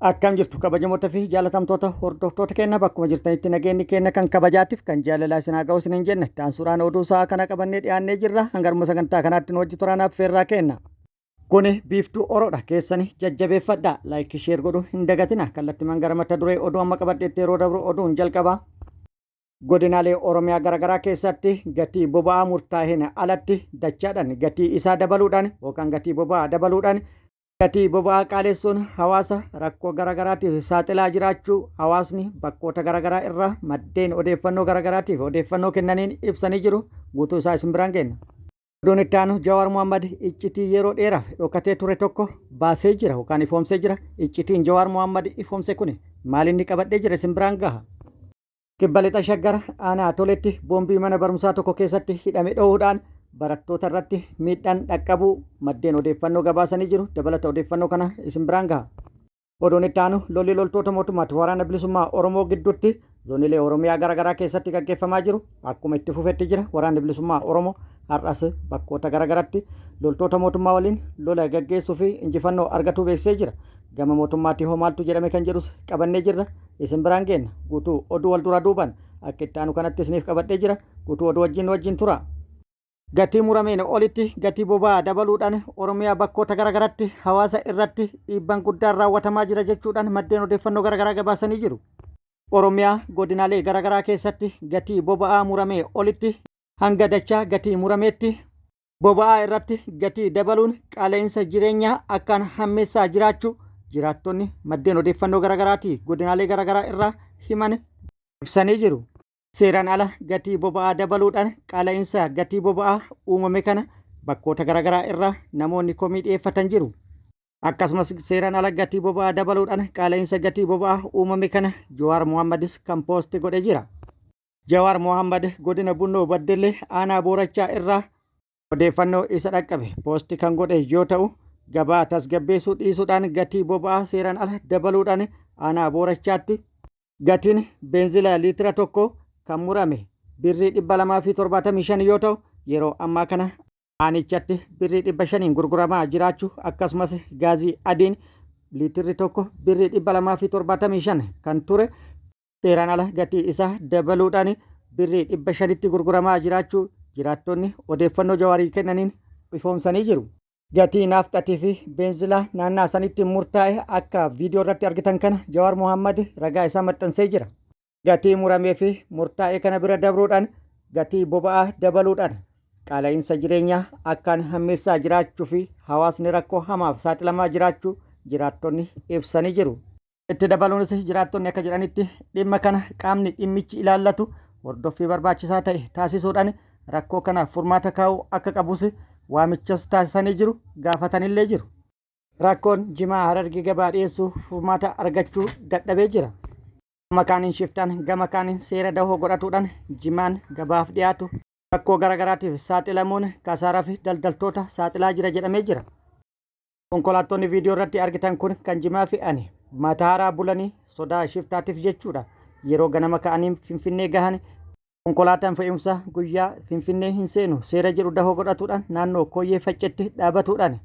Akkam jirtu kabajamoota fi jaalatamtoota hordoftoota keenya bakkuma jirtanitti nageenyi keenya kan kabajaatiif kan jaalalaa isin haa ga'u isiniin jenna. Taansuudhaan oduu sa'a kana qabannee dhiyaannee jirra. Hangaruma sagantaa kanaatti nu wajji turaan affeerraa kenna. Kuni Biiftuu Oroodha keessani jajjabeeffadhaa. Like share godhuu hin dagatina. Kallattimaan gara mata duree oduu amma qabadheetti yeroo dabru oduun jalqaba. Godinaalee Oromiyaa garaagaraa keessatti gatii boba'aa murtaa'een alatti dachaadhaan gatii isaa dabaluudhaan yookaan gatii boba'aa dabaluudhaan gatii boba'aa qaalessuun hawaasa rakkoo garaagaraatiif saaxilaa jiraachuu hawaasni bakkoota garaagaraa irraa maddeen odeeffannoo garaagaraatiif odeeffannoo kennaniin ibsanii jiru. Guutuu isaa isin biraan geenna. Oduun itti aanu Jawaar Mohammad iccitii yeroo dheeraaf dhokatee ture tokko baasee jira yookaan ifoomsee jira. Iccitiin Jawaar Mohammad ifoomse kun maal inni qabadhee jira isin biraan gaha. Kibba Lixa Shaggar aanaa Toletti boombii mana barumsaa tokko keessatti hidhame dhohuudhaan barattoota irratti miidhaan dhaqqabuu maddeen odeeffannoo gabaasanii jiru. Dabalata odeeffannoo kana isin biraan gaha. Oduun itti aanu lolli loltoota mootummaatti waraana bilisummaa Oromoo gidduutti zoonilee Oromiyaa garaagaraa keessatti gaggeeffamaa jiru akkuma itti fufetti jira. Waraanni bilisummaa Oromoo har'as bakkoota garaagaraatti loltoota mootummaa waliin lola gaggeessuu fi injifannoo argatuu beeksisee jira. Gama mootummaatii hoo maaltu jedhame kan jedhus qabannee jirra. Isin biraan geenna. Guutuu oduu wal duraa duubaan akka itti aanu kanatti isiniif qabadhee jira. Guutuu oduu wajjin wajjin tura. Gatii murameen olitti gatii boba'aa dabaluudhaan Oromiyaa bakkoota garaagaratti hawaasa irratti dhiibban guddaan raawwatamaa jira jechuudhaan maddeen odeeffannoo garaagaraa gabaasanii jiru. Oromiyaa godinaalee garaagaraa keessatti gatii boba'aa muramee olitti hanga dachaa gatii murameetti Boba'aa irratti gatii dabaluun qaala'insa jireenyaa akkaan hammeessaa jiraachuu jiraattonni maddeen odeeffannoo garaagaraatii godinaalee garaagaraa irraa himan ibsanii jiru. Seeraan ala gatii boba'aa dabaluudhaan qaala'insa gatii boba'aa uumame kana bakkoota garaagaraa irraa namoonni komii dhiyeeffatan jiru. Akkasumas seeraan ala gatii boba'aa dabaluudhaan qaala'insa gatii boba'aa uumame kana Jawaar Mohaammadis kan poosti godhe jira. Jawaar Mohaammad godina Bunnoo Baddellee aanaa Boorachaa irraa odeeffannoo isa dhaqqabe poosti kan godhe yoo ta'u gabaa tasgabbeessuu dhiisuudhaan gatii boba'aa seeraan ala dabaluudhaan aanaa Boorachaatti gatiin beenzila liitira tokko kan murame birrii 275 yoo ta'u yeroo ammaa kana aanichatti birrii 500n gurguramaa jiraachuu akkasumas gaazii adiin liitirri tokko birrii 275 kan ture Seeraan ala gatii isaa dabaluudhaan birrii 500tti gurguramaa jiraachuu jiraattonni odeeffannoo Jawaarii kennaniin ifoomsanii jiru. Gatii naafxatii fi beenzilaa naannaa sanitti murtaa'e akka viidiyoo irratti argitan kana Jawaar Mohammad ragaa isaa maxxansee jira. Gatii muramee fi murtaa'e kana bira dabruudhaan gatii boba'aa dabaluudhaan qaala'iinsa jireenyaa akkaan hammeessaa jiraachuu fi hawaasni rakkoo hamaaf saaxilamaa jiraachuu jiraattonni ibsanii jiru. Itti dabaluunis jiraattonni akka jedhanitti dhimma kana qaamni dhimmichi ilaallatu hordoffii barbaachisaa ta'e taasisuudhaan rakkoo kanaaf furmaata kaa'uu akka qabus waamichas taasisanii jiru gaafatanillee jiru. Rakkoon jimaa Harargee gabaa dhiyeessuu furmaata argachuu dadhabee jira. Gama kaaniin shiftaan gama kaaniin seera dahoo godhatuudhaan jimaan gabaaf dhiyaatu rakkoo garaagaraatiif saaxilamuun kasaaraa fi daldaltoota saaxilaa jira jedhamee jira. Konkolaattonni viidiyoo irratti argitan kun kan jimaa fe'ani Matahaaraa bulanii sodaa shiftaatiif jechuudha. Yeroo ganama ka'anii Finfinnee gahan konkolaataan fe'umsaa guyyaa Finfinnee hin seenu seera jedhu dahoo godhatuudhaan naannoo Kooyyee Faccetti dhaabatuudhaan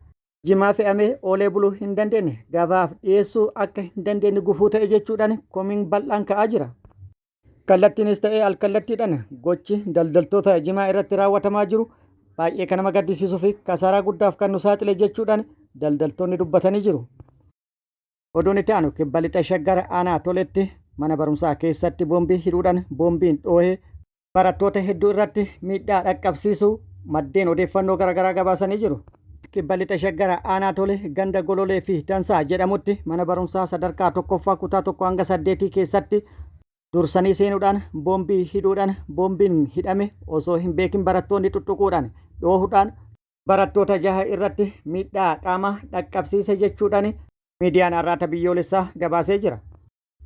jimaa fe'amee oolee buluu hin dandeenye gabaaf dhiyeessuu akka hin dandeenye gufuu ta'e jechuudhaan komiin bal'aan ka'aa jira. Kallattiinis ta'ee alkallattiidhaan gochi daldaltoota jimaa irratti raawwatamaa jiru baay'ee kan nama gaddisiisuu fi kasaaraa guddaaf kan nu saaxile jechuudhaan daldaltoonni dubbatanii jiru. Oduun itti aanu kibba lixa shaggar aanaa toletti mana barumsaa keessatti boombii hidhuudhaan boombiin dhoohee barattoota hedduu irratti miidhaa dhaqqabsiisuu maddeen odeeffannoo garaagaraa gabaasanii jiru. Kibba Lixa Shaggar Aanaa Tole ganda Gololee fi Dansaa jedhamutti mana barumsaa sadarkaa tokkoffaa kutaa tokko hanga saddeetii keessatti dursanii seenuudhaan boombii hidhuudhaan boombiin hidhame osoo hin beekin barattoonni tuttuquudhaan dhoohuudhaan barattoota jaha irratti miidhaa qaamaa dhaqqabsiise jechuudhaan miidiyaan Arraata Biyyoolessaa gabaasee jira.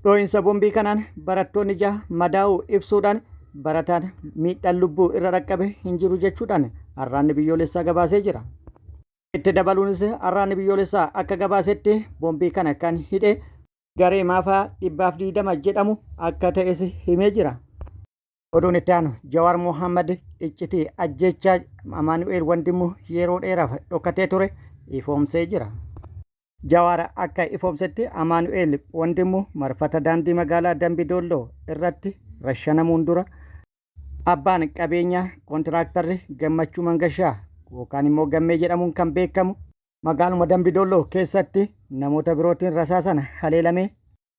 Dhoo'insa bombii kanaan barattoonni jaha madaa'uu ibsuudhaan barataan miidhaan lubbuu irra dhaqqabe hin jiru jechuudhaan Arraanni Biyyoolessaa gabaasee jira. Itti dabaluunis Arraanni Biyyoolessaa akka gabaasetti bombii kana kan hidhe garee maafaa 120 jedhamu akka ta'es himee jira. Oduun itti aanu Jawaar Mohaammed iccitii ajjeechaa Amaanu'eel Wandimmu yeroo dheeraaf dhokatee ture ifoomsee jira. Jawaar akka ifoomsetti Amaanu'eel Wandimmu marfata daandii magaalaa Dambi Doolloo irratti rashanamuun dura abbaan qabeenyaa kontiraaktarri Gammachuu Mangashaa yookaan immoo Gammee jedhamuun kan beekamu magaaluma Dambi Doolloo keessatti namoota birootiin rasaasan haleelamee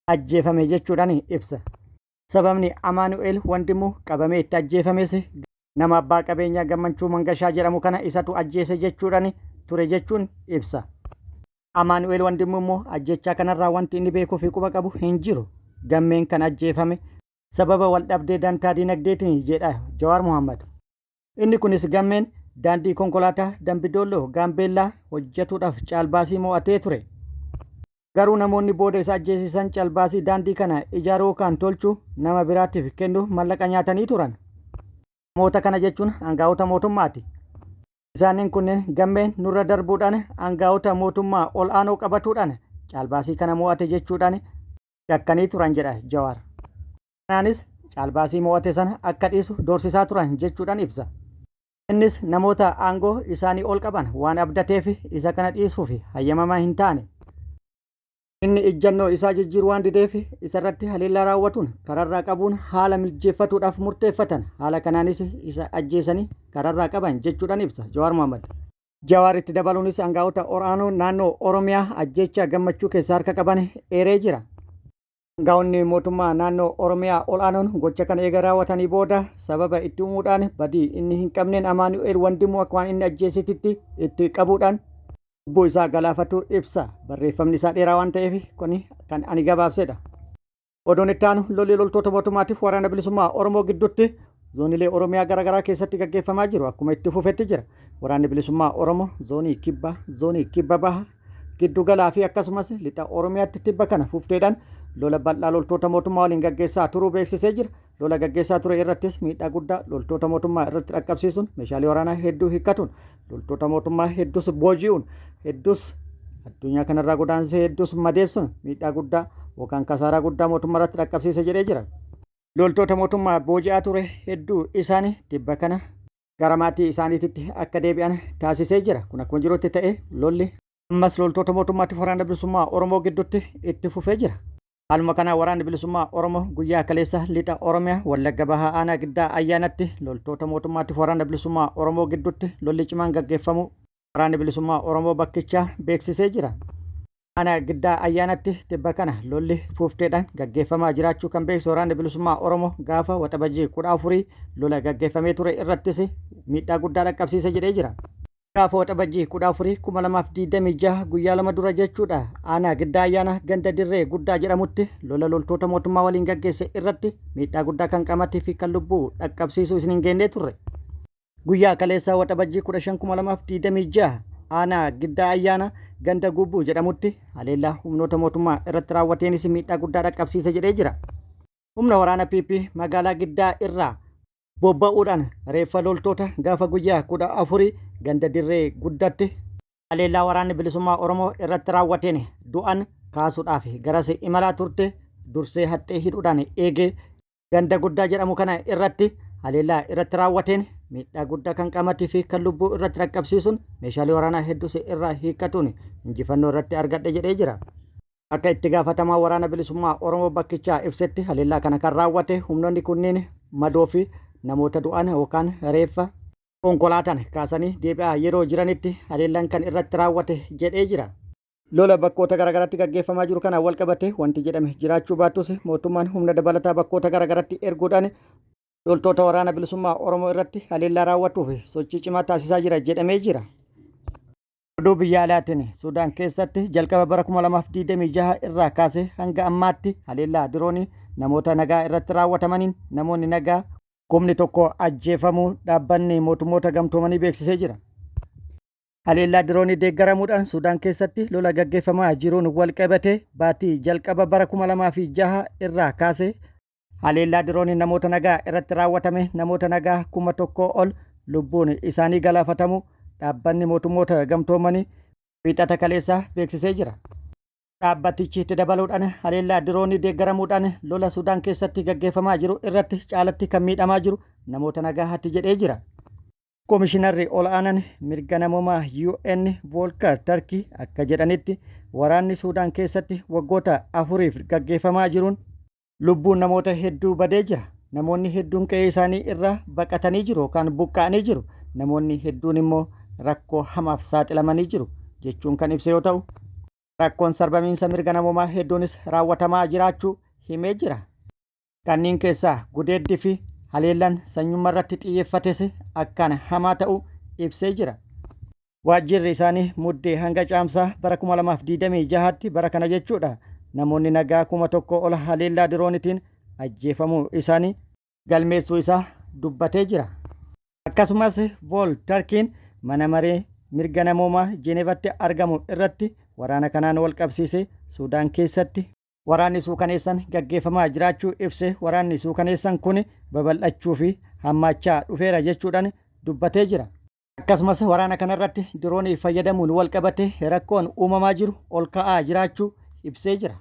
ajjeefame jechuudhaan ibsa. Sababni Amaanu'eel Wandimmu qabamee itti ajjeefames nama abbaa qabeenyaa Gammachuu Mangashaa jedhamu kana isatu ajjeese jechuudhaan ture jechuun ibsa. Amaanu'eel Wandimmu immoo ajjechaa kanarraa wanti inni beekuu fi quba qabu hin jiru. Gammeen kan ajjeefame sababa waldhabdee dantaa dinagdeetiin jedha Jawaar Mohammad. Inni kunis Gammeen daandii konkolaataa Dambidoolloo Gaambeellaa hojjetuudhaaf caalbaasii mo'atee ture. Garuu namoonni booda isa ajjeesisan calbaasii daandii kana ijaaruu yookaan tolchuu nama biraatiif kennuuf mallaqa nyaatanii turan. Namoota kana jechuun aangaa'ota mootummaati. Isaaniin kunneen Gammeen nurra darbuudhaan aangaa'ota mootummaa ol aanoo qabatuudhaan caalbaasii kana mo'ate jechuudhaan shakkanii turan jedha Jawaar. Kanaanis caalbaasii mo'ate sana akka dhiisu doorsisaa turan jechuudhaan ibsa. Innis namoota aangoo isaanii ol qaban waan abdateef isa kana dhiisuuf hayyamamaa hin taane. Inni ijjannoo isaa jijjiiruu waan dideef isarratti haleellaa raawwatuun kararraa qabuun haala miljeeffatuudhaaf murteeffatan. Haala kanaanis isa ajjeesanii kararraa qaban jechuudhaan ibsa Jawaar Mohammad. Jawaar itti dabaluunis aangaa'ota ol'aanoo naannoo Oromiyaa ajjeechaa Gammachuu keessaa harka qaban eeree jira. Aangaa'onni mootummaa naannoo Oromiyaa ol'aanoon gocha kana eega raawwatanii booda sababa itti uumuudhaan badii inni hin qabneen Amaanu'eel Wandimuu akka waan inni ajjeesetitti itti qabuudhaan lubbuu isaa galaafatuu ibsa. Barreeffamni isaa dheeraa waan ta'eef kuni kan ani gabaabsedha. Oduun itti aanu lolli loltoota mootummaatiif waraana bilisummaa Oromoo gidduutti zoonilee Oromiyaa garaagaraa keessatti gaggeeffamaa jiru akkuma itti fufetti jira. Waraanni bilisummaa Oromoo zoonii kibbaa, zoonii kibba baha, giddu galaa fi akkasumas lixa Oromiyaatti tibba kana fufteedhaan lola bal'aa loltoota mootummaa waliin gaggeessaa turuu beeksisee jira. Lola gaggeessaa ture irrattis miidhaa guddaa loltoota mootummaa irratti dhaqqabsiisuun meeshaalee waraanaa hedduu hiikkatuun loltoota mootummaa hedduus booji'uun hedduus addunyaa kanarraa godaansisee hedduus madeessuun miidhaa guddaa yookaan kasaaraa guddaa mootummaa irratti dhaqqabsiise jedhee jira. Loltoota mootummaa booji'aa ture hedduu isaanii tibba kana gara maatii isaaniititti akka deebi'an taasisee jira. Kun akkuma jirutti ta'e lolli ammas loltoota mootummaatiif waraana bilisummaa Oromoo gidduutti itti fufee jira. Haaluma kanaan waraanni bilisummaa Oromoo guyyaa kaleessa lixa Oromiyaa Wallagga Bahaa Aanaa Giddaa Ayyaanatti loltoota mootummaatiif waraana bilisummaa Oromoo gidduutti lolli cimaan gaggeeffamuu waraanni bilisummaa Oromoo bakkichaa beeksisee jira. Aanaa Giddaa Ayyaanatti tibba kana lolli fuufteedhaan gaggeeffamaa jiraachuu kan beeksise Waraanni Bilisummaa Oromoo gaafa Waxabajjii 14 lola gaggeeffamee ture irrattis miidhaa guddaa dhaqqabsiise jedhee jira. Gaafa Waxabajjii 14 2026 guyyaa lama dura jechuudha Aanaa Giddaa Ayyaanaa ganda Dirree Guddaa jedhamutti lola loltoota mootummaa waliin gaggeesse irratti miidhaa guddaa kan qaamatii fi kan lubbuu dhaqqabsiisuu isin hin geennee turre. Guyyaa kaleessaa Waxabajjii 15,2026 aanaa Giddaa Ayyaanaa ganda Gubbuu jedhamutti haleellaa humnoota mootummaa irratti raawwateenis miidhaa guddaa dhaqqabsiise jedhee jira. Humna waraana PP magaalaa Giddaa irraa bobba'uudhaan reeffa loltoota gaafa guyyaa 14 ganda Dirree Guddaatti haleellaa waraanni bilisummaa Oromoo irratti raawwateen du'an kaasuudhaaf garas imalaa turte dursee haxxee hidhuudhaan eegee Ganda Guddaa jedhamu kana irratti haleellaa irratti raawwateen miidhaa guddaa kan qaamatii fi kan lubbuu irratti dhaqqabsiisuun meeshaalee waraanaa hedduus irraa hiikkatuun injifannoo irratti argadhe jedhee jira. Akka itti gaafatamaa waraana bilisummaa Oromoo bakkichaa ibsetti haleellaa kana kan raawwate humnoonni kunniin madoo fi namoota du'an yookaan reeffa konkolaataan kaasanii deebi'aa yeroo jiranitti haleellaan kan irratti raawwate jedhee jira. Lola bakkoota garaagaraatti gaggeeffamaa jiru kanaan walqabatee wanti jedhame jiraachuu baattus mootummaan humna dabalataa bakkoota garaagaraatti erguudhaan loltoota waraana bilisummaa Oromoo irratti haleellaa raawwatuuf sochii cimaa taasisaa jira jedhamee jira. Oduu biyya alaatiin Sudaan keessatti jalqaba bara 2026 irraa kaasee hanga ammaatti haleellaa diroonii namoota nagaa irratti raawwatamaniin namoonni nagaa kumni tokko ajjeefamuu dhaabbanni mootummoota gamtoomanii beeksisee jira. Haleellaa diroonii deeggaramuudhaan Sudaan keessatti lola gaggeeffamaa jiruun walqabatee baatii jalqaba bara 2006 irraa kaasee haleellaa diroonii namoota nagaa irratti raawwatame namoota nagaa 1000 ol lubbuun isaanii galaafatamuu dhaabbanni mootummoota gamtoomanii Wiixata kaleessaa beeksisee jira. Dhaabbatichi itti dabaluudhaan haleellaa diroonii deeggaramuudhaan lola Sudaan keessatti gaggeeffamaa jiru irratti caalatti kan miidhamaa jiru namoota nagaati jedhee jira. Komishinarri ol'aanan mirga namoomaa UN Voolkar Tarkii akka jedhanitti, waraanni Suudaan keessatti waggoota 4f gaggeeffamaa jiruun lubbuun namoota hedduu badee jira. Namoonni hedduun qe'ee isaanii irraa baqatanii jiru yookaan buqqa'anii jiru. Namoonni hedduun immoo rakkoo hamaaf saaxilamanii jiru jechuun kan ibse yoo ta'u, rakkoon sarbamiinsa mirga namoomaa hedduunis raawwatamaa jiraachuu himee jira. Kanneen keessaa gudeeddi fi haleellaan sanyummarratti xiyyeeffates akkaan hamaa ta'uu ibsee jira. Waajjirri isaanii Muddee hanga Caamsaa bara 2026tti, bara kana jechuudha, namoonni nagaa 1000 ol haleellaa diroonitiin ajjeefamuu isaanii galmeessuu isaa dubbatee jira. Akkasumas Vool Tarkiin mana maree mirga namoomaa Jeeneevatti argamu irratti waraana kanaan walqabsiisee Suudaan keessatti waraanni suukaneessan gaggeeffamaa jiraachuu ibsee, waraanni suukaneessan kun babal'achuu fi hammaachaa dhufeera jechuudhaan dubbatee jira. Akkasumas waraana kanarratti diroonii fayyadamuun walqabatee rakkoon uumamaa jiru ol ka'aa jiraachuu ibsee jira.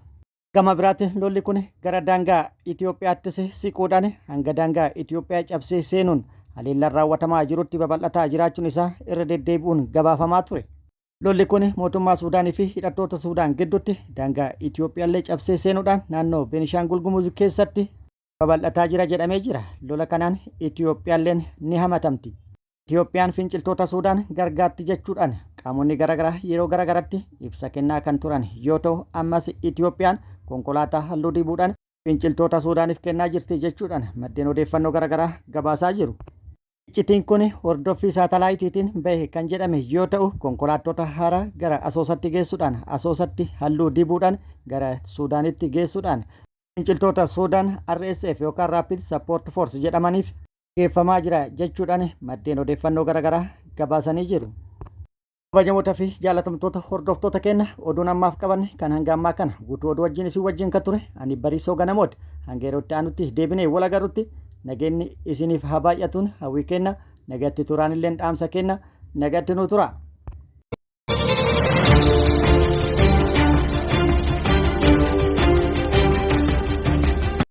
Gama biraatiin lolli kun gara daangaa Itoophiyaattis siquudhaan hanga daangaa Itoophiyaa cabsee seenuun haleellaan raawwatamaa jirutti babal'ataa jiraachuun isaa irra deddeebi'uun gabaafamaa ture. Lolli kun mootummaa Suudaanii fi hidhattoota Suudaan gidduutti daangaa Itoophiyaallee cabsee seenuudhaan naannoo Beenishaangul Gumuz keessatti babal'ataa jira jedhamee jira. Lola kanaan Itoophiyaalleen ni hamatamti. Itoophiyaan finciltoota Suudaan gargaarti jechuudhaan qaamonni garaagaraa yeroo garaagaratti ibsa kennaa kan turan yoo ta'u, ammas Itoophiyaan konkolaataa halluu dibuudhaan finciltoota Suudaaniif kennaa jirti jechuudhaan maddeen odeeffannoo garaagaraa gabaasaa jiru. Iccitiin kun hordoffii saatalaayitiitiin bahe kan jedhame yoo ta'u, konkolaattota haaraa gara Asoosatti geessuudhaan Asoosatti halluu dibuudhaan gara Suudaanitti geessuudhaan finciltoota Suudaan RSF yookaan Rapid Support Force jedhamaniif geeffamaa jira jechuudhaan maddeen odeeffannoo garaagaraa gabaasanii jiru. Kabajamoota fi jaalatamtoota hordoftoota keenya, oduun ammaaf qabanne kan hanga ammaa kana. Guutuu oduu wajjin isin wajjin kan ture ani Bariisoo Ganamooti. Hanga yeroo itti aanutti deebinee wal agarrutti nageenyi isiniif haa baay'atuun hawwii kenna. Nagatti turaan illeen dhaamsa kenna. Nagatti nuu tura.